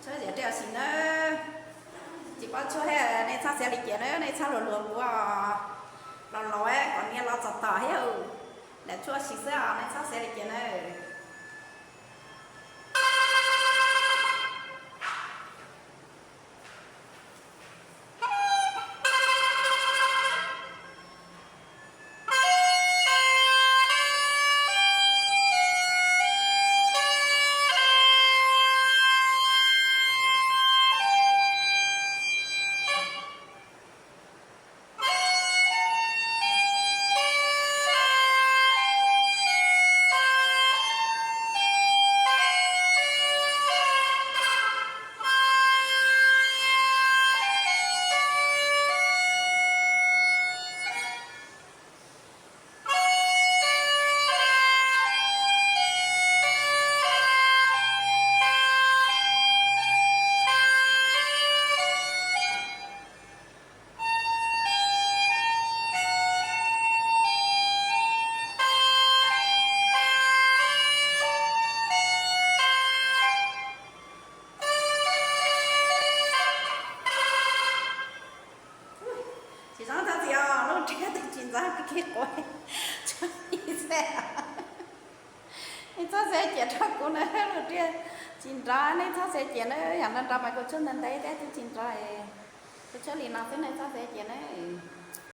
Tshuab ziam rau sim nawb. Tsis paub tshuab thiab nej txhob xav li cas nawb, nej txhob luag luag kuv os. Los los kom niam los txog tom thiab, lam tshuab sim xwb os, nej txhob xav li cas nawb. Tsis zoo txhob txwm os, lub riam twb tsis nrov, kev quav tsis xav. Nej txhob xav cia rau kuv na, lub riam tsis nrov, nej txhob xav cia na, yam nrov nrov mas kuv tshuab ntev ntev thiab twb tsis nrov. Kuv tshuab li no xwb, nej txhob xav cia nawb.